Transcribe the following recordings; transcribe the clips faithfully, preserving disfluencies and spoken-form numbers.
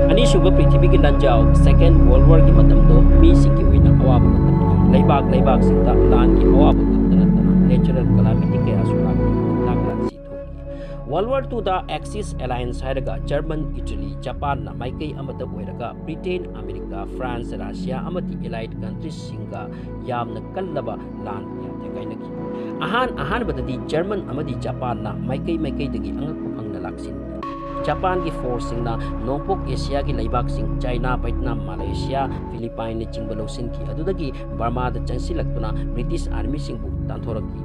ꯑꯅꯤꯁꯨꯕ ꯄ꯭ꯔꯤꯊꯤꯕꯤꯒꯤ ꯂꯥꯟꯖꯥꯎ, Second World War ꯒꯤ ꯃꯇꯝꯗꯣ ꯃꯤꯁꯤꯡꯒꯤ ꯑꯣꯏꯅ ꯑꯋꯥꯕ ꯃꯇꯝꯅꯤ꯫ ꯂꯩꯕꯥꯛ ꯂꯩꯕꯥꯛꯁꯤꯡꯗ ꯂꯥꯟꯒꯤ ꯑꯋꯥꯕ ꯈꯛꯇ ꯅꯠꯇꯅ natural calamity ꯀꯌꯥꯁꯨ ꯂꯥꯛꯈꯤ꯫ ꯂꯥꯟꯁꯤ ꯊꯣꯛꯈꯤ꯫ World War Two ꯗ Axis Alliance ꯍꯥꯏꯔꯒ German, Italy, ꯖꯄꯥꯟꯅ ꯃꯥꯏꯀꯩ ꯑꯃꯗ ꯑꯣꯏꯔꯒ Britain, America, France, Russia ꯑꯃꯗꯤ allied countries ꯁꯤꯡꯒ ꯌꯥꯝꯅ ꯀꯜꯂꯕ ꯂꯥꯟ ꯀꯌꯥ ꯊꯦꯡꯒꯥꯏꯅꯈꯤ꯫ ꯑꯍꯥꯟ ꯑꯍꯥꯟꯕꯗꯗꯤ German ꯑꯃꯗꯤ ꯖꯄꯥꯟꯅ ꯃꯥꯏꯀꯩ ꯃꯥꯏꯀꯩꯗꯒꯤ ꯑꯉꯛꯄ ꯐꯪꯅ ꯂꯥꯛꯁꯤꯟꯈꯤ꯫ ꯖꯄꯥꯟꯒꯤ force ꯁꯤꯡꯅ ꯅꯣꯡꯄꯣꯛ ꯑꯦꯁꯤꯌꯥꯒꯤ ꯂꯩꯕꯥꯛꯁꯤꯡ China, Vietnam, Malaysia, Philippine ꯅꯆꯤꯡꯕ ꯂꯧꯁꯤꯟꯈꯤ꯫ ꯑꯗꯨꯗꯒꯤ ꯕꯔꯃꯥꯗ ꯆꯪꯁꯤꯜꯂꯛꯇꯨꯅ British Army ꯁꯤꯡꯕꯨ ꯇꯥꯟꯊꯣꯔꯛꯈꯤ꯫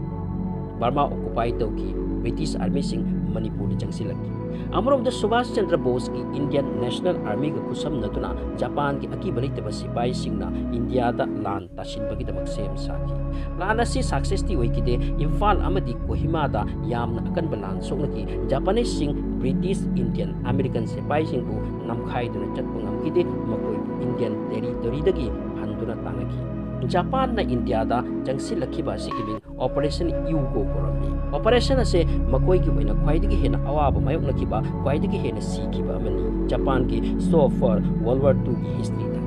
ꯕꯔꯃꯥ occupy ꯇꯧꯈꯤ꯫ British Army ꯁꯤꯡ ꯃꯅꯤꯄꯨꯔꯗ ꯆꯪꯁꯤꯜꯂꯛꯈꯤ꯫ ꯑꯃꯔꯣꯝꯗ Subhash Chandra ꯕꯣꯁꯀꯤ Indian National Army ꯒ ꯈꯨꯠꯁꯝꯅꯗꯨꯅ ꯖꯄꯥꯟꯒꯤ ꯑꯀꯤꯕ ꯂꯩꯇꯕ ꯁꯤꯄꯥꯏꯁꯤꯡꯅ ꯏꯟꯗꯤꯌꯥꯗ ꯂꯥꯟ ꯇꯥꯁꯤꯟꯕꯒꯤꯗꯃꯛ ꯁꯦꯝ ꯁꯥꯈꯤ꯫ ꯂꯥꯟ ꯑꯁꯤ success ꯇꯤ ꯑꯣꯏꯈꯤꯗꯦ꯫ ꯏꯝꯐꯥꯜ ꯑꯃꯗꯤ ꯀꯣꯍꯤꯃꯥꯗ ꯌꯥꯝꯅ ꯑꯀꯟꯕ ꯂꯥꯟ ꯁꯣꯛꯅꯈꯤ꯫ Japanese ꯁꯤꯡ British, Indian, American ꯁꯤꯄꯥꯏꯁꯤꯡꯕꯨ ꯅꯝꯈꯥꯏꯗꯨꯅ ꯆꯠꯄ ꯉꯝꯈꯤꯗꯦ꯫ ꯃꯈꯣꯏꯕꯨ Indian territory ꯗꯒꯤ ꯍꯟꯗꯨꯅ ꯇꯥꯟꯅꯈꯤ꯫ ꯖꯄꯥꯟꯅ ꯏꯟꯗꯤꯌꯥꯗ ꯆꯪꯁꯤꯜꯂꯛꯈꯤꯕ ꯑꯁꯤꯒꯤ ꯃꯤꯡ Operation Hugo ꯀꯧꯔꯝꯃꯤ꯫ Operation ꯑꯁꯦ ꯃꯈꯣꯏꯒꯤ ꯑꯣꯏꯅ ꯈ꯭ꯋꯥꯏꯗꯒꯤ ꯍꯦꯟꯅ ꯑꯋꯥꯕ ꯃꯥꯌꯣꯛꯅꯈꯤꯕ, ꯈ꯭ꯋꯥꯏꯗꯒꯤ ꯍꯦꯟꯅ ꯁꯤꯈꯤꯕ ꯑꯃꯅꯤ Japan ꯒꯤ so far World War Two ꯒꯤ history ꯗ꯫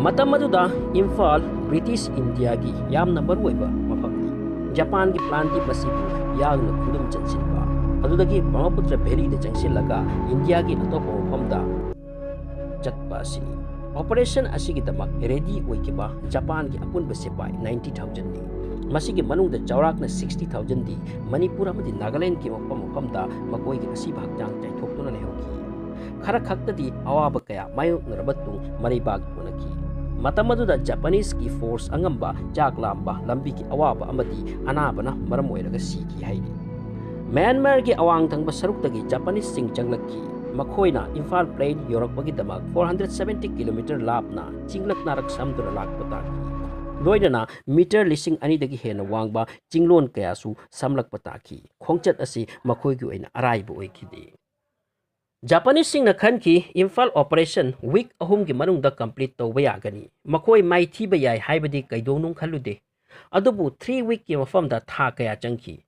ꯃꯇꯝ ꯑꯗꯨꯗ ꯏꯝꯐꯥꯜ British India ꯒꯤ ꯌꯥꯝꯅ ꯃꯔꯨꯑꯣꯏꯕ ꯃꯐꯝꯅꯤ꯫ ꯖꯄꯥꯟꯒꯤ plan ꯗꯤ ꯃꯁꯤꯕꯨ ꯌꯥꯡꯅ ꯈꯨꯗꯨꯝ ꯆꯟꯁꯤꯟꯕ, ꯑꯗꯨꯗꯒꯤ ꯕ꯭ꯔꯍꯃꯄꯨꯇ꯭ꯔ valley ꯗ ꯆꯪꯁꯤꯜꯂꯒ ꯏꯟꯗꯤꯌꯥꯒꯤ ꯑꯇꯣꯞꯄ ꯃꯐꯝꯗ ꯆꯠꯄ ꯑꯁꯤꯅꯤ꯫ Operation ꯑꯁꯤꯒꯤꯗꯃꯛ ready ꯑꯣꯏꯈꯤꯕ ꯖꯄꯥꯟꯒꯤ ꯑꯄꯨꯟꯕ ꯁꯤꯄꯥꯏ ninety thousand ꯅꯤ꯫ ꯃꯁꯤꯒꯤ ꯃꯅꯨꯡꯗ ꯆꯥꯎꯔꯥꯛꯅ sixty thousand ꯗꯤ ꯃꯅꯤꯄꯨꯔ ꯑꯃꯗꯤ ꯅꯥꯒꯥꯂꯦꯟꯗꯒꯤ ꯃꯐꯝ ꯃꯐꯝꯗ ꯃꯈꯣꯏꯒꯤ ꯑꯁꯤꯕ ꯍꯛꯆꯥꯡ ꯆꯥꯏꯊꯣꯛꯇꯨꯅ ꯂꯩꯍꯧꯈꯤ꯫ ꯈꯔ ꯈꯛꯇꯗꯤ ꯑꯋꯥꯕ ꯀꯌꯥ ꯃꯥꯌꯣꯛꯅꯔꯕ ꯇꯨꯡ ꯃꯔꯩꯕꯥꯛ ꯌꯣꯟꯅꯈꯤ꯫ ꯃꯇꯝ ꯑꯗꯨꯗ Japanese ꯀꯤ force ꯑꯉꯝꯕ, ꯆꯥꯛ ꯂꯥꯝꯕ, ꯂꯝꯕꯤꯒꯤ ꯑꯋꯥꯕ ꯑꯃꯗꯤ ꯑꯅꯥꯕꯅ ꯃꯔꯝ ꯑꯣꯏꯔꯒ ꯁꯤꯈꯤ ꯍꯥꯏꯔꯤ꯫ ꯃ꯭ꯌꯥꯟꯃꯥꯔꯒꯤ ꯑꯋꯥꯡ ꯊꯪꯕ ꯁꯔꯨꯛꯇꯒꯤ Japanese ꯁꯤꯡ ꯆꯪꯂꯛꯈꯤ꯫ ꯃꯈꯣꯏꯅ Imphal plain ꯌꯧꯔꯛꯄꯒꯤꯗꯃꯛ four hundred seventy kilometer ꯂꯥꯞꯅ ꯆꯤꯡꯂꯛ ꯅꯥꯔꯛ ꯁꯝꯗꯨꯅ ꯂꯥꯛꯄ ꯇꯥꯈꯤ꯫ ꯂꯣꯏꯅꯅ meter ꯂꯤꯁꯤꯡ ꯑꯅꯤꯗꯒꯤ ꯍꯦꯟꯅ ꯋꯥꯡꯕ ꯆꯤꯡꯂꯣꯟ ꯀꯌꯥꯁꯨ ꯁꯝꯂꯛꯄ ꯇꯥꯈꯤ꯫ ꯈꯣꯡꯆꯠ ꯑꯁꯤ ꯃꯈꯣꯏꯒꯤ ꯑꯣꯏꯅ ꯑꯔꯥꯏꯕ ꯑꯣꯏꯈꯤꯗꯦ꯫ Japanese ꯁꯤꯡꯅ ꯈꯟꯈꯤ, ꯏꯝꯐꯥꯜ operation week ꯑꯍꯨꯝꯒꯤ ꯃꯅꯨꯡꯗ complete ꯇꯧꯕ ꯌꯥꯒꯅꯤ꯫ ꯃꯈꯣꯏ ꯃꯥꯏꯊꯤꯕ ꯌꯥꯏ ꯍꯥꯏꯕꯗꯤ ꯀꯩꯗꯧꯅꯨꯡ ꯈꯜꯂꯨꯗꯦ꯫ ꯑꯗꯨꯕꯨ three week ꯀꯤ ꯃꯐꯝꯗ ꯊꯥ ꯀꯌꯥ ꯆꯪꯈꯤ꯫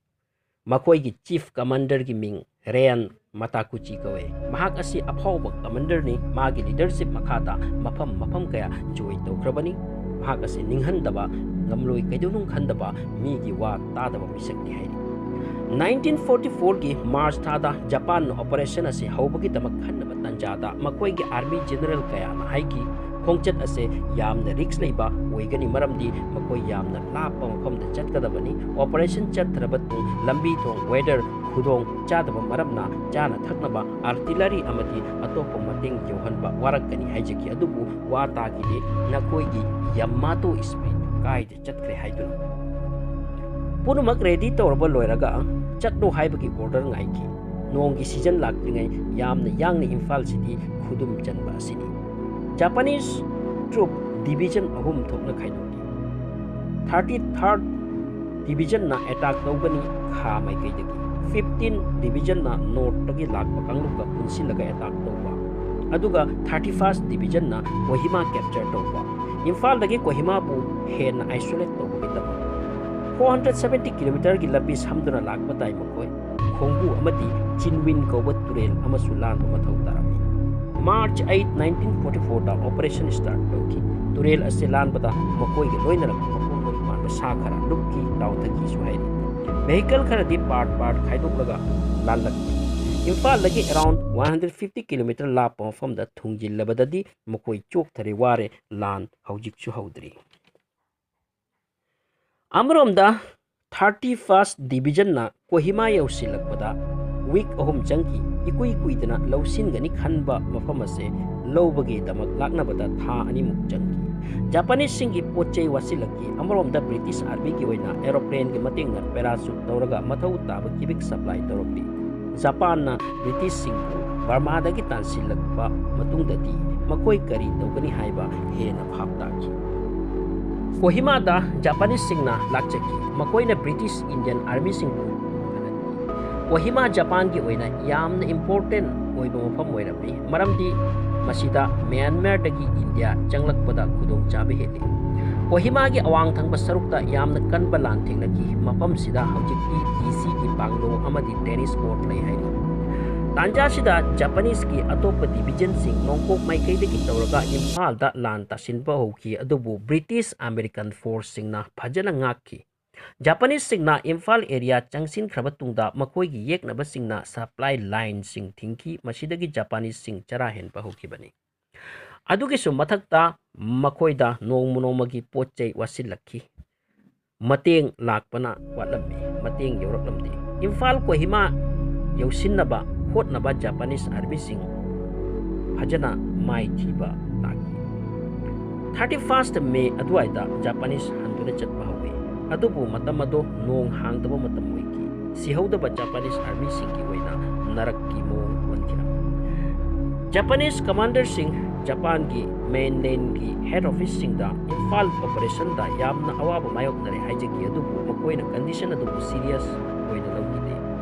ꯃꯈꯣꯏꯒꯤ chief commander ꯒꯤ ꯃꯤꯡ ꯔꯦꯟ ꯃꯇꯥꯀꯨꯆꯤ ꯀꯧꯋꯦ꯫ ꯃꯍꯥꯛ ꯑꯁꯤ ꯑꯐꯥꯎꯕ commanderꯅꯤ꯫ ꯃꯥꯒꯤ leadership ꯃꯈꯥꯗ ꯃꯐꯝ ꯃꯐꯝ ꯀꯌꯥ ꯖꯣꯏ ꯇꯧꯈ꯭ꯔꯕꯅꯤ꯫ ꯃꯍꯥꯛ ꯑꯁꯤ ꯅꯤꯡꯍꯟꯗꯕ, ꯉꯝꯂꯣꯏ ꯀꯩꯗꯧꯅꯨꯡ ꯈꯟꯗꯕ, ꯃꯤꯒꯤ ꯋꯥ ꯇꯥꯗꯕ ꯃꯤꯁꯛꯅꯤ ꯍꯥꯏꯔꯤ꯫ Nineteen forty fourꯒꯤ March ꯊꯥꯗ ꯖꯄꯥꯟꯅ operation ꯑꯁꯤ ꯍꯧꯕꯒꯤꯗꯃꯛ ꯈꯟꯅꯕ ꯇꯥꯟꯖꯥꯗ ꯃꯈꯣꯏꯒꯤ army general ꯀꯌꯥꯅ ꯍꯥꯏꯈꯤ, "ꯈꯣꯡꯆꯠ ꯑꯁꯦ ꯌꯥꯝꯅ risk ꯂꯩꯕ ꯑꯣꯏꯒꯅꯤ, ꯃꯔꯝꯗꯤ ꯃꯈꯣꯏ ꯌꯥꯝꯅ ꯂꯥꯞꯄ ꯃꯐꯝꯗ ꯆꯠꯀꯗꯕꯅꯤ꯫ Operation ꯆꯠꯊꯔꯕ ꯇꯨꯡ ꯂꯝꯕꯤ ꯊꯣꯡ, weather ꯈꯨꯗꯣꯡ ꯆꯥꯗꯕ ꯃꯔꯝꯅ ꯆꯥꯅ ꯊꯛꯅꯕ, artillery ꯑꯃꯗꯤ ꯑꯇꯣꯞꯄ ꯃꯇꯦꯡ ꯌꯧꯍꯟꯕ ꯋꯥꯔꯛꯀꯅꯤ" ꯍꯥꯏꯖꯈꯤ꯫ ꯑꯗꯨꯕꯨ ꯋꯥ ꯇꯥꯈꯤꯗꯦ꯫ ꯅꯈꯣꯏꯒꯤ Yamato speed ꯀꯥꯏꯗ ꯆꯠꯈ꯭ꯔꯦ ꯍꯥꯏꯗꯨꯅ꯫ ꯄꯨꯝꯅꯃꯛ ready ꯇꯧꯔꯕ ꯂꯣꯏꯔꯒ ꯆꯠꯂꯣ ꯍꯥꯏꯕꯒꯤ order ꯉꯥꯏꯈꯤ꯫ ꯅꯣꯡꯒꯤ season ꯂꯥꯛꯇ꯭ꯔꯤꯉꯩ ꯌꯥꯝꯅ ꯌꯥꯡꯅ ꯏꯝꯐꯥꯜ city ꯈꯨꯗꯨꯝ ꯆꯟꯕ ꯑꯁꯤꯅꯤ꯫ Japanese troop division ꯑꯍꯨꯝ ꯊꯣꯛꯅ ꯈꯥꯏꯗꯣꯛꯈꯤ꯫ Thirty third divisionꯅ attack ꯇꯧꯒꯅꯤ ꯈꯥ ꯃꯥꯏꯀꯩꯗꯒꯤ, fifteen divisionꯅ northꯇꯒꯤ ꯂꯥꯛꯄ ꯀꯥꯡꯂꯨꯞꯀ ꯄꯨꯟꯁꯤꯜꯂꯒ attack ꯇꯧꯕ, ꯑꯗꯨꯒ thirty first divisionꯅ ꯀꯣꯍꯤꯃꯥ capture ꯇꯧꯕ꯫ ꯏꯝꯐꯥꯜꯗꯒꯤ ꯀꯣꯍꯤꯃꯥꯕꯨ ꯍꯦꯟꯅ isolate ꯇꯧꯕꯒꯤꯗꯃꯛ four hundred seventy kilometerꯒꯤ ꯂꯝꯕꯤ ꯁꯝꯗꯨꯅ ꯂꯥꯛꯄ ꯇꯥꯏ ꯃꯈꯣꯏ꯫ ꯈꯣꯡꯕꯨ ꯑꯃꯗꯤ ꯆꯤꯟꯋꯤꯟ ꯀꯧꯕ ꯇꯨꯔꯦꯜ ꯑꯃꯁꯨ ꯂꯥꯟꯕ ꯃꯊꯧ ꯇꯥꯔꯝꯃꯤ꯫ March eight, nineteen forty fourꯗ operation start ꯇꯧꯈꯤ꯫ ꯇꯨꯔꯦꯜ ꯑꯁꯤ ꯂꯥꯟꯕꯗ ꯃꯈꯣꯏꯒ ꯂꯣꯏꯅꯅ ꯃꯄꯨꯡ ꯃꯔꯤ ꯄꯥꯟꯕ ꯁꯥ ꯈꯔ ꯂꯨꯞꯈꯤ, ꯇꯥꯎꯊꯈꯤꯁꯨ ꯍꯥꯏꯔꯤ꯫ Vehicle ꯈꯔꯗꯤ part part ꯈꯥꯏꯗꯣꯛꯂꯒ ꯂꯥꯜꯂꯛꯈꯤ꯫ ꯏꯝꯐꯥꯜꯗꯒꯤ around one hundred fifty kilometer ꯂꯥꯞꯄ ꯃꯐꯝꯗ ꯊꯨꯡꯖꯤꯜꯂꯕꯗꯗꯤ ꯃꯈꯣꯏ ꯆꯣꯛꯊꯔꯦ, ꯋꯥꯔꯦ, ꯂꯥꯟ ꯍꯧꯖꯤꯛꯁꯨ ꯍꯧꯗ꯭ꯔꯤ꯫ ꯑꯃꯔꯣꯝꯗ thirty first divisionꯅ ꯀꯣꯍꯤꯃꯥ ꯌꯧꯁꯤꯜꯂꯛꯄꯗ week ꯑꯍꯨꯝ ꯆꯪꯈꯤ꯫ ꯏꯀꯨꯏ ꯀꯨꯏꯗꯅ ꯂꯧꯁꯤꯟꯒꯅꯤ ꯈꯟꯕ ꯃꯐꯝ ꯑꯁꯦ ꯂꯧꯕꯒꯤꯗꯃꯛ ꯂꯥꯛꯅꯕꯗ ꯊꯥ ꯑꯅꯤꯃꯨꯛ ꯆꯪꯈꯤ꯫ Japaneseꯁꯤꯡꯒꯤ ꯄꯣꯠ ꯆꯩ ꯋꯥꯠꯁꯤꯜꯂꯛꯈꯤ꯫ ꯑꯃꯔꯣꯝꯗ British Armyꯒꯤ ꯑꯣꯏꯅ aeroplanegꯤ ꯃꯇꯦꯡꯅ parachute ꯇꯧꯔꯒ ꯃꯊꯧ ꯇꯥꯕ ꯀꯤꯕꯤꯛ supply ꯇꯧꯔꯛꯂꯤ꯫ ꯖꯄꯥꯟꯅ Britishꯁꯤꯡꯕꯨ ꯕꯔꯃꯥꯗꯒꯤ ꯇꯥꯟꯁꯤꯜꯂꯛꯄ ꯃꯇꯨꯡꯗꯗꯤ ꯃꯈꯣꯏ ꯀꯔꯤ ꯇꯧꯒꯅꯤ ꯍꯥꯏꯕ ꯍꯦꯟꯅ ꯚꯥꯞ ꯇꯥꯈꯤ꯫ ꯀꯣꯍꯤꯃꯥꯗ Japaneseꯁꯤꯡꯅ ꯂꯥꯛꯆꯈꯤ꯫ ꯃꯈꯣꯏꯅ British Indian Armyꯁꯤꯡꯕꯨ ꯍꯟꯍꯟꯈꯤ꯫ ꯀꯣꯍꯤꯃꯥ ꯖꯄꯥꯟꯒꯤ ꯑꯣꯏꯅ ꯌꯥꯝꯅ important ꯑꯣꯏꯕ ꯃꯐꯝ ꯑꯣꯏꯔꯝꯃꯤ, ꯃꯔꯝꯗꯤ ꯃꯁꯤꯗ ꯃ꯭ꯌꯥꯟꯃꯥꯔꯗꯒꯤ ꯏꯟꯗꯤꯌꯥ ꯆꯪꯂꯛꯄꯗ ꯈꯨꯗꯣꯡꯆꯥꯕ ꯍꯦꯜꯂꯤ꯫ ꯀꯣꯍꯤꯃꯥꯒꯤ ꯑꯋꯥꯡ ꯊꯪꯕ ꯁꯔꯨꯛꯇ ꯌꯥꯝꯅ ꯀꯟꯕ ꯂꯥꯟ ꯊꯦꯡꯅꯈꯤ꯫ ꯃꯐꯝꯁꯤꯗ ꯍꯧꯖꯤꯛꯇꯤ ꯗꯤ ꯁꯤꯒꯤ ꯕꯪꯒꯂꯣ ꯑꯃꯗꯤ tennis court ꯂꯩ ꯍꯥꯏꯔꯤ꯫ ꯇꯥꯟꯖꯥꯁꯤꯗ ꯖꯄꯥꯅꯤꯁꯀꯤ ꯑꯇꯣꯞꯄ ꯗꯤꯕꯤꯖꯟꯁꯤꯡ ꯅꯣꯡꯄꯣꯛ ꯃꯥꯏꯀꯩꯗꯒꯤ ꯇꯧꯔꯒ ꯏꯝꯐꯥꯜꯗ ꯂꯥꯟ ꯇꯥꯁꯤꯟꯕ ꯍꯧꯈꯤ, ꯑꯗꯨꯕꯨ ꯕ꯭ꯔꯤꯇꯤꯁ ꯑꯃꯦꯔꯤꯀꯟ ꯐꯣꯔꯁꯁꯤꯡꯅ ꯐꯖꯅ ꯉꯥꯛꯈꯤ꯫ ꯖꯄꯥꯅꯤꯁꯁꯤꯡꯅ ꯏꯝꯐꯥꯜ ꯑꯦꯔꯤꯌꯥ ꯆꯪꯁꯤꯟꯈ꯭ꯔꯕ ꯇꯨꯡꯗ ꯃꯈꯣꯏꯒꯤ ꯌꯦꯛꯅꯕꯁꯤꯡꯅ ꯁꯄ꯭ꯂꯥꯏ ꯂꯥꯏꯟꯁꯤꯡ ꯊꯤꯡꯈꯤ, ꯃꯁꯤꯗꯒꯤ ꯖꯄꯥꯅꯤꯁꯁꯤꯡ ꯆꯔꯥ ꯍꯦꯟꯕ ꯍꯧꯈꯤꯕꯅꯤ꯫ ꯑꯗꯨꯒꯤꯁꯨ ꯃꯊꯛꯇ ꯃꯈꯣꯏꯗ ꯅꯣꯡꯃ ꯅꯣꯡꯃꯒꯤ ꯄꯣꯠ ꯆꯩ ꯋꯥꯠꯁꯤꯜꯂꯛꯈꯤ꯫ ꯃꯇꯦꯡ ꯂꯥꯛꯄꯅ ꯋꯥꯠꯂꯝꯃꯤ, ꯃꯇꯦꯡ ꯌꯧꯔꯛꯂꯝꯗꯦ꯫ ꯏꯝꯐꯥꯜ ꯀꯣꯍꯤꯃꯥ ꯌꯧꯁꯤꯟꯅꯕ ꯍꯣꯠꯅꯕ ꯖꯄꯥꯅꯤꯁ ꯑꯥꯔꯃꯤꯁꯤꯡ ꯐꯖꯅ ꯃꯥꯏꯊꯤꯕ ꯂꯥꯛꯈꯤ꯫ Thirty first May ꯑꯗꯨꯋꯥꯏꯗ ꯖꯄꯥꯅꯤꯁ ꯍꯟꯗꯨꯅ ꯆꯠꯄ ꯍꯧꯏ꯫ ꯑꯗꯨꯕꯨ ꯃꯇꯝ ꯑꯗꯨ ꯅꯣꯡ ꯍꯥꯡꯗꯕ ꯃꯇꯝ ꯑꯣꯏꯈꯤ꯫ ꯁꯤꯍꯧꯗꯕ ꯖꯄꯥꯅꯤꯁ ꯑꯥꯔꯃꯤꯁꯤꯡꯒꯤ ꯑꯣꯏꯅ ꯅꯔꯛꯀꯤ ꯃꯑꯣꯡ ꯑꯣꯟꯈꯤꯔꯝꯃꯤ꯫ ꯖꯄꯥꯅꯤꯁ ꯀꯃꯥꯟꯗꯔꯁꯤꯡ ꯖꯄꯥꯟꯒꯤ ꯃꯦꯟꯂꯦꯟꯒꯤ ꯍꯦꯗ ꯑꯣꯐꯤꯁꯁꯤꯡꯗ ꯏꯝꯐꯥꯜ ꯑꯣꯄꯔꯦꯁꯟꯗ ꯌꯥꯝꯅ ꯑꯋꯥꯕ ꯃꯥꯌꯣꯛꯅꯔꯦ ꯍꯥꯏꯖꯈꯤ, ꯑꯗꯨꯕꯨ ꯃꯈꯣꯏꯅ ꯀꯟꯗꯤꯁꯟ ꯑꯗꯨꯕꯨ ꯁꯤꯔꯤꯌꯁ ꯑꯣꯏꯅ ꯂꯧꯈꯤꯗꯦ꯫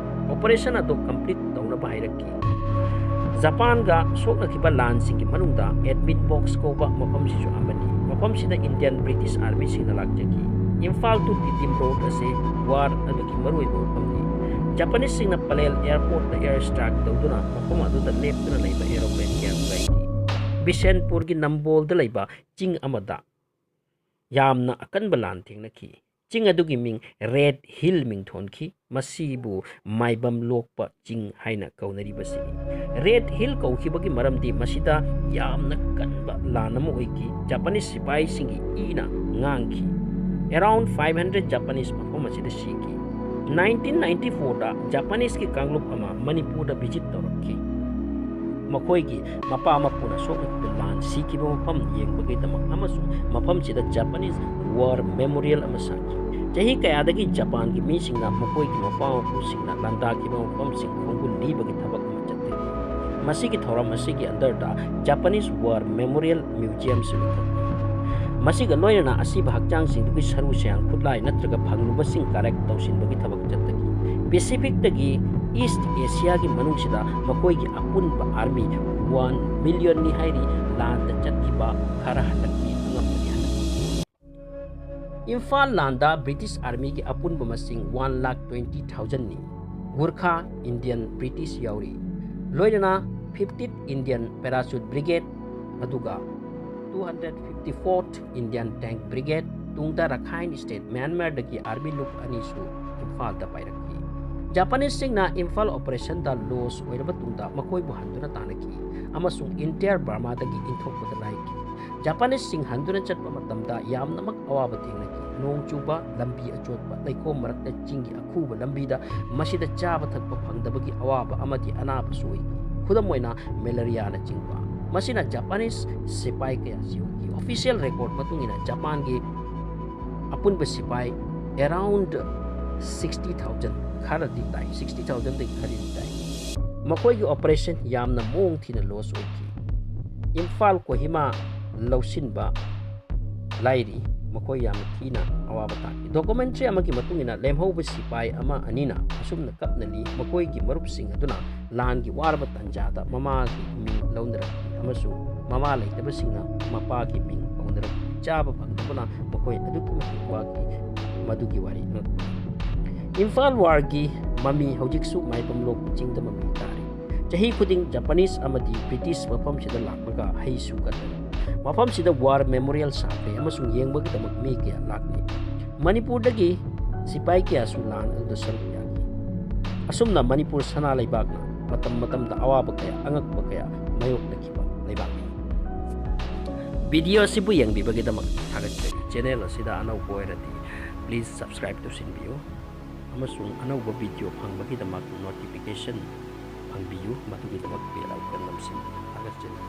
ꯑꯣꯄꯔꯦꯁꯟ ꯑꯗꯨ ꯀꯝꯄ꯭ꯂꯤꯠ ꯇꯧꯅꯕ ꯍꯥꯏꯔꯛꯈꯤ꯫ ꯖꯄꯥꯟꯒ ꯁꯣꯛꯅꯈꯤꯕ ꯂꯥꯟꯁꯤꯡꯒꯤ ꯃꯅꯨꯡꯗ ꯑꯦꯗꯃꯤꯟ ꯕꯣꯛꯁ ꯀꯧꯕ ꯃꯐꯝꯁꯤꯁꯨ ꯑꯃꯅꯤ꯫ ꯃꯐꯝꯁꯤꯗ ꯏꯟꯗꯤꯌꯟ ꯕ꯭ꯔꯤꯇꯤꯁ ꯑꯥꯔꯃꯤꯁꯤꯡꯅ ꯂꯥꯛꯆꯈꯤ꯫ ꯏꯝꯐꯥꯜ to ꯇꯤꯗꯤꯝ ꯔꯣꯗ ꯑꯁꯤ ꯋꯥꯔ ꯑꯗꯨꯒꯤ ꯃꯔꯨꯑꯣꯏꯕ ꯃꯐꯝꯅꯤ꯫ ꯖꯄꯥꯅꯤꯁꯁꯤꯡꯅ ꯄꯂꯦꯜ ꯑꯦꯌꯔꯄꯣꯔꯠꯇ ꯑꯦꯌꯔ ꯁ꯭ꯇ꯭ꯔꯥꯏꯛ ꯇꯧꯗꯨꯅ ꯃꯐꯝ ꯑꯗꯨꯗ ꯂꯦꯞꯇꯨꯅ ꯂꯩꯕ ꯑꯦꯔꯣꯄ꯭ꯂꯦꯟ ꯀꯌꯥ ꯊꯨꯒꯥꯏꯈꯤ꯫ ꯕꯤꯁꯦꯟꯄꯨꯔꯒꯤ ꯅꯝꯕꯣꯜꯗ ꯂꯩꯕ ꯆꯤꯡ ꯑꯃꯗ ꯌꯥꯝꯅ ꯑꯀꯟꯕ ꯂꯥꯟ ꯊꯦꯡꯅꯈꯤ꯫ ꯆꯤꯡ ꯑꯗꯨꯒꯤ ꯃꯤꯡ ꯔꯦꯗ ꯍꯤꯜ ꯃꯤꯡ ꯊꯣꯟꯈꯤ꯫ ꯃꯁꯤꯕꯨ ꯃꯥꯏꯕꯝ ꯂꯣꯛꯄ ꯆꯤꯡ ꯍꯥꯏꯅ ꯀꯧꯅꯔꯤꯕꯁꯤꯅꯤ꯫ ꯔꯦꯗ ꯍꯤꯜ ꯀꯧꯈꯤꯕꯒꯤ ꯃꯔꯝꯗꯤ ꯃꯁꯤꯗ ꯌꯥꯝꯅ ꯀꯟꯕ ꯂꯥꯟ ꯑꯃ ꯑꯣꯏꯈꯤ꯫ ꯖꯄꯥꯅꯤꯁ ꯁꯤꯄꯥꯍꯤꯁꯤꯡꯒꯤ ꯏꯅ ꯉꯥꯡꯈꯤ꯫ Around five hundred ꯖꯄꯥꯅꯤꯁ ꯃꯐꯝ ꯑꯁꯤꯗ ꯁꯤꯈꯤ꯫ Nineteen ninety fourꯗ ꯖꯄꯥꯅꯤꯁꯀꯤ ꯀꯥꯡꯂꯨꯞ ꯑꯃ ꯃꯅꯤꯄꯨꯔꯗ ꯚꯤꯖꯤꯠ ꯇꯧꯔꯛꯈꯤ꯫ ꯃꯈꯣꯏꯒꯤ ꯃꯄꯥ ꯃꯄꯨꯅ ꯁꯣꯛꯅꯈꯤꯕ ꯂꯥꯟ ꯁꯤꯈꯤꯕ ꯃꯐꯝ ꯌꯦꯡꯕꯒꯤꯗꯃꯛ ꯑꯃꯁꯨꯡ ꯃꯐꯝꯁꯤꯗ ꯖꯄꯥꯅꯤꯁ ꯋꯥꯔ ꯃꯦꯃꯣꯔꯤꯌꯦꯜ ꯑꯃ ꯁꯥꯈꯤ꯫ ꯆꯍꯤ ꯀꯌꯥꯗꯒꯤ ꯖꯄꯥꯟꯒꯤ ꯃꯤꯁꯤꯡꯅ ꯃꯈꯣꯏꯒꯤ ꯃꯄꯥ ꯃꯄꯨꯁꯤꯡꯅ ꯂꯥꯟꯗꯥꯈꯤꯕ ꯃꯐꯝꯁꯤꯡ ꯈꯣꯡꯒꯨꯜ ꯂꯤꯕꯒꯤ ꯊꯕꯛ ꯑꯃ ꯆꯠꯊꯈꯤ꯫ ꯃꯁꯤꯒꯤ ꯊꯧꯔꯝ ꯑꯁꯤꯒꯤ ꯑꯟꯗꯔꯗ ꯖꯄꯥꯅꯤꯁ ꯋꯥꯔ ꯃꯦꯃꯣꯔꯤꯌꯦꯜ ꯃ꯭ꯌꯨꯖꯤꯌꯝꯁꯨ ꯂꯤꯡꯈꯠꯈꯤ꯫ ꯃꯁꯤꯒ ꯂꯣꯏꯅꯅ ꯑꯁꯤꯕ ꯍꯛꯆꯥꯡꯁꯤꯡꯗꯨꯒꯤ ꯁꯔꯨ ꯁꯌꯥꯡ, ꯈꯨꯠꯂꯥꯏ ꯅꯠꯇ꯭ꯔꯒ ꯐꯪꯂꯨꯕꯁꯤꯡ ꯀꯂꯦꯛ ꯇꯧꯁꯤꯟꯕꯒꯤ ꯊꯕꯛ ꯆꯠꯊꯈꯤ꯫ ꯄꯦꯁꯤꯐꯤꯛꯇꯒꯤ ꯏꯁ꯭ꯠ ꯑꯦꯁꯤꯌꯥꯒꯤ ꯃꯅꯨꯡꯁꯤꯗ ꯃꯈꯣꯏꯒꯤ ꯑꯄꯨꯟꯕ ꯑꯥꯔꯃꯤ ꯋꯥꯟ ꯃꯤꯂꯤꯌꯟꯅꯤ ꯍꯥꯏꯔꯤ꯫ ꯂꯥꯟꯗ ꯆꯠꯈꯤꯕ ꯈꯔ ꯍꯜꯂꯛꯈꯤ, ꯑꯉꯝꯕꯗꯤ ꯍꯜꯂꯛꯈꯤ꯫ ꯏꯝꯐꯥꯜ ꯂꯥꯟꯗ ꯕ꯭ꯔꯤꯇꯤꯁ ꯑꯥꯔꯃꯤꯒꯤ ꯑꯄꯨꯟꯕ ꯃꯁꯤꯡ one lakh twenty thousandꯅꯤ꯫ ꯒꯨꯔꯈꯥ, ꯏꯟꯗꯤꯌꯟ, ꯕ꯭ꯔꯤꯇꯤꯁ ꯌꯥꯎꯔꯤ꯫ ꯂꯣꯏꯅꯅ fiftieth Indian Parachute Brigade, ꯑꯗꯨꯒ two hundred fifty-fourth Indian Tank Brigade, ꯇꯨꯡꯗ Rakhine State, ꯃ꯭ꯌꯥꯟꯃꯥꯔꯗꯒꯤ army ꯂꯨꯞ ꯑꯅꯤꯁꯨ ꯏꯝꯐꯥꯜꯗ ꯄꯥꯏꯔꯛꯈꯤ꯫ ꯖꯄꯥꯅꯤꯁꯁꯤꯡꯅ ꯏꯝꯐꯥꯜ operationꯗ loss ꯑꯣꯏꯔꯕ ꯇꯨꯡꯗ ꯃꯈꯣꯏꯕꯨ ꯍꯟꯗꯨꯅ ꯇꯥꯟꯅꯈꯤ ꯑꯃꯁꯨꯡ entire ꯕꯔꯃꯥꯗꯒꯤ ꯏꯟꯊꯣꯛꯄꯗ ꯅꯥꯏꯈꯤ꯫ ꯖꯄꯥꯅꯤꯁꯁꯤꯡ ꯍꯟꯗꯨꯅ ꯆꯠꯄ ꯃꯇꯝꯗ ꯌꯥꯝꯅꯃꯛ ꯑꯋꯥꯕ ꯊꯦꯡꯅꯈꯤ꯫ ꯅꯣꯡ ꯆꯨꯕ, ꯂꯝꯕꯤ ꯑꯆꯣꯠꯄ, ꯂꯩꯈꯣꯝ ꯃꯔꯛꯇ ꯆꯤꯡꯒꯤ ꯑꯈꯨꯕ ꯂꯝꯕꯤꯗ ꯃꯁꯤꯗ ꯆꯥꯕ ꯊꯛꯄ ꯐꯪꯗꯕꯒꯤ ꯑꯋꯥꯕ ꯑꯃꯗꯤ ꯑꯅꯥꯕꯁꯨ ꯑꯣꯏꯈꯤ꯫ ꯈꯨꯗꯝ ꯑꯣꯏꯅ, ꯃꯦꯂꯦꯔꯤꯌꯥꯅꯆꯤꯡꯕ꯫ ꯃꯁꯤꯅ ꯖꯄꯥꯅꯤꯁ ꯁꯤꯄꯥꯏ ꯀꯌꯥ ꯁꯤꯍꯟꯈꯤ꯫ Official record ꯃꯇꯨꯡ ꯏꯟꯅ ꯖꯄꯥꯟꯒꯤ ꯑꯄꯨꯟꯕ ꯁꯤꯄꯥꯏ around sixty thousand, ꯈꯔꯗꯤ ꯇꯥꯏ, sixty thousandꯗꯒꯤ ꯈꯔꯗꯤ ꯇꯥꯏ꯫ ꯃꯈꯣꯏꯒꯤ operation ꯌꯥꯝꯅ ꯃꯑꯣꯡ ꯊꯤꯅ loss ꯑꯣꯏꯈꯤ꯫ ꯏꯝꯐꯥꯜ ꯀꯣꯍꯤꯃꯥ ꯂꯧꯁꯤꯟꯕ ꯂꯥꯏꯔꯤ, ꯃꯈꯣꯏ ꯌꯥꯝꯅ ꯊꯤꯅ ꯑꯋꯥꯕ ꯇꯥꯈꯤ꯫ Documentary ꯑꯃꯒꯤ ꯃꯇꯨꯡ ꯏꯟꯅ, ꯂꯦꯝꯍꯧꯕ ꯁꯤꯄꯥꯏ ꯑꯃ ꯑꯅꯤꯅ ꯑꯁꯨꯝꯅ ꯀꯞꯅ ꯂꯤ, ꯃꯈꯣꯏꯒꯤ ꯃꯔꯨꯞꯁꯤꯡ ꯑꯗꯨꯅ ꯂꯥꯟꯒꯤ ꯋꯥꯔꯕ ꯇꯥꯟꯖꯥꯗ ꯃꯃꯥꯒꯤ ꯃꯤꯡ ꯂꯧꯅꯔꯛꯈꯤ ꯑꯃꯁꯨꯡ ꯃꯃꯥ ꯂꯩꯇꯕꯁꯤꯡꯅ ꯃꯄꯥꯒꯤ ꯃꯤꯡ ꯀꯧꯅꯔꯛꯈꯤ꯫ ꯆꯥꯕ ꯐꯪꯗꯕꯅ ꯃꯈꯣꯏ ꯑꯗꯨꯛꯀꯤ ꯃꯇꯤꯛ ꯋꯥꯈꯤ꯫ ꯃꯗꯨꯒꯤ ꯋꯥꯔꯤ ꯉꯛꯄ꯫ ꯏꯝꯐꯥꯜ warꯒꯤ ꯃꯃꯤ ꯍꯧꯖꯤꯛꯁꯨ ꯃꯥꯏꯕꯝ ꯂꯣꯛꯄ ꯆꯤꯡꯗ ꯃꯃꯤ ꯇꯥꯔꯤ꯫ ꯆꯍꯤ ꯈꯨꯗꯤꯡ ꯖꯄꯥꯅꯤꯁ ꯑꯃꯗꯤ ꯕ꯭ꯔꯤꯇꯤꯁ ꯃꯐꯝꯁꯤꯗ ꯂꯥꯛꯂꯒ ꯍꯩꯁꯨ ꯀꯠꯂꯤ꯫ ꯃꯐꯝꯁꯤꯗ war memorial ꯁꯥꯈ꯭ꯔꯦ ꯑꯃꯁꯨꯡ ꯌꯦꯡꯕꯒꯤꯗꯃꯛ ꯃꯤ ꯀꯌꯥ ꯂꯥꯛꯂꯤ꯫ ꯃꯅꯤꯄꯨꯔꯗꯒꯤ ꯁꯤꯄꯥꯏ ꯀꯌꯥꯁꯨ ꯂꯥꯟ ꯑꯗꯨꯗ ꯁꯔꯨꯛ ꯌꯥꯈꯤ꯫ ꯑꯁꯨꯝꯅ ꯃꯅꯤꯄꯨꯔ ꯁꯅꯥ ꯂꯩꯕꯥꯛꯅ ꯃꯇꯝ ꯃꯇꯝꯗ ꯑꯋꯥꯕ ꯀꯌꯥ, ꯑꯉꯛꯄ ꯀꯌꯥ ꯃꯥꯌꯣꯛꯅꯈꯤꯕ ꯂꯩꯕꯥꯛꯅꯤ꯫ Video ꯑꯁꯤꯕꯨ ꯌꯦꯡꯕꯤꯕꯒꯤꯗꯃꯛ ꯊꯥꯒꯠꯆꯔꯤ꯫ Channel ꯑꯁꯤꯗ ꯑꯅꯧꯕ ꯑꯣꯏꯔꯗꯤ please subscribe ꯇꯧꯁꯤꯟꯕꯤꯌꯨ ꯑꯃꯁꯨꯡ ꯑꯅꯧꯕ video ꯐꯪꯕꯒꯤꯗꯃꯛ notification ꯐꯪꯕꯤꯌꯨ, ꯃꯗꯨꯒꯤꯗꯃꯛ bell icon ꯅꯝꯁꯤꯟꯕꯤꯌꯨ꯫ ꯊꯥꯒꯠꯆꯔꯤ꯫